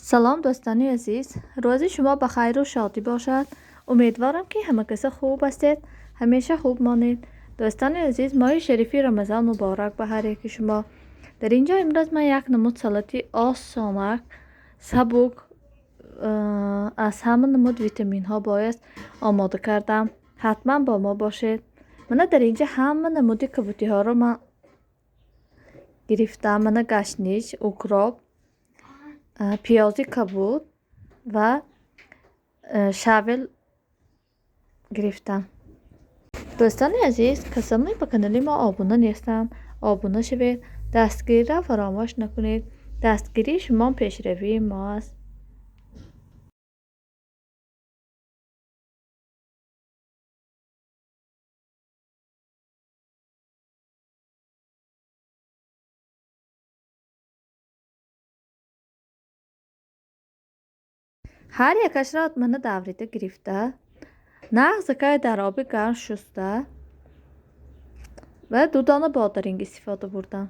Салом дӯстони азиз, рӯзи шумо ба хайру шодӣ бошад. Умедворам, ки ҳама каса хуб ҳастед, ҳамеша хуб монед. Дӯстони азиз, моҳи шарифи Рамазон муборак ба ҳар яки шумо. Дар ин ҷо имрӯз ман як намуд салати осонак, сабук, аз ҳама намуд витаминҳо бояд омода кардам. Ҳатман бо мо бошед. Мана дар ин ҷо ҳама намуди кабутиҳоро ман гирифтам. Мана гашнич, укроп, пиёзи кабуд ва щавель гирифтам. Дӯстони азиз, касоне ба канали мо обуна нестанд, обуна шавед, дастгириро фаромӯш накунед. Дастгирии шумо пешравии мо аст. Ҳар якашро мана даврида гирифта, нағзакай дар оби гарм шуста ва ду дона бодиринг истифода бурдам.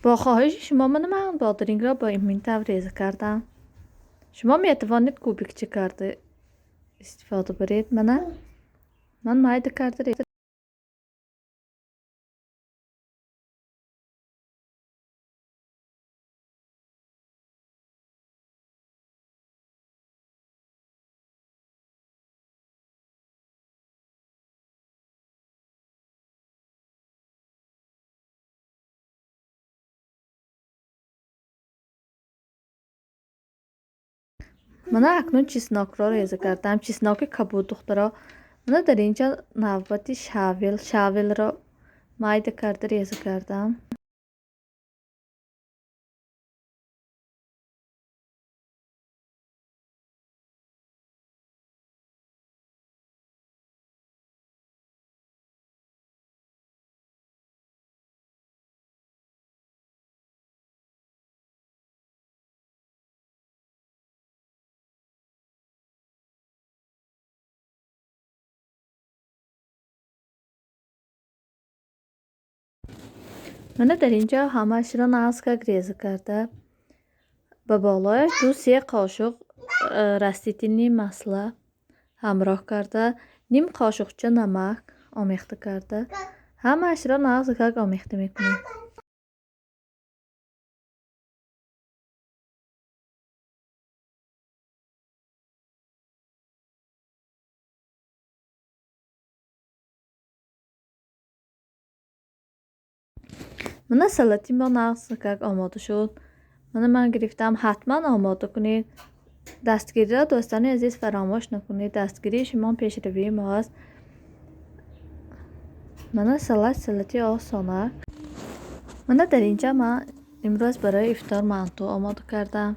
Бо хоҳиши шумо мана ман бодирингро бо ин тавр реза кардам. Шумо метавонед кубикча карда истифода баред. Мана ман майда карда реза. Мана акнун чеснокро реза кардам. Чесноки кабуд, духтаро. Мана дар ин ҷо навбати щавель, щавельро майда карда реза кардам. Мана дар ин ҷо ҳамаашро нағзкак реза карда, ба болояш 2-3 қошуқ растительный масло ҳамроҳ карда, ним қошуқча намак омехта карда, ҳамаашро нағзкак омехта мекунем. Мана салати мо нағзкак омода шуд. Мана ман гирифтам, ҳатман омода кунед. Дастгириро дӯстони азиз фаромӯш накунед. Дастгирии шумо пешравии мо аст. Мана салат, салати осонак. Мана дар ин ҷо ман имрӯз барои ифтор манту омода кардам.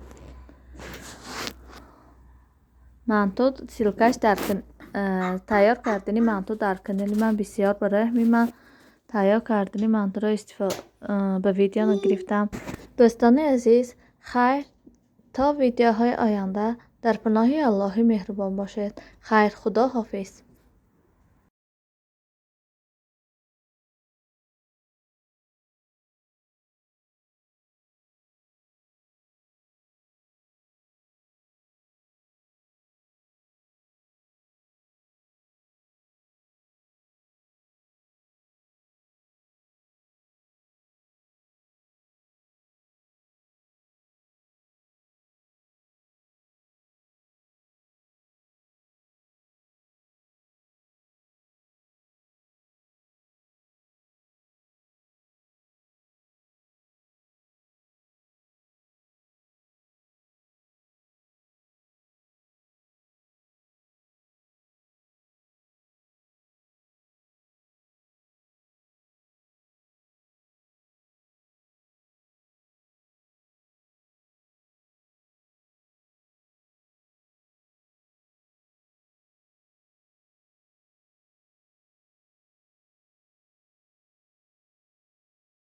Манту ссылкаш дар тайёр кардани манту дар канали ман бисёр, барои ҳамин ман тайёр кардани мантуро ба видео нагирифтам. Дӯстони азиз, хайр, то видеоҳои оянда дар паноҳи Аллоҳи меҳрубон бошед. Хайр, худо ҳофиз.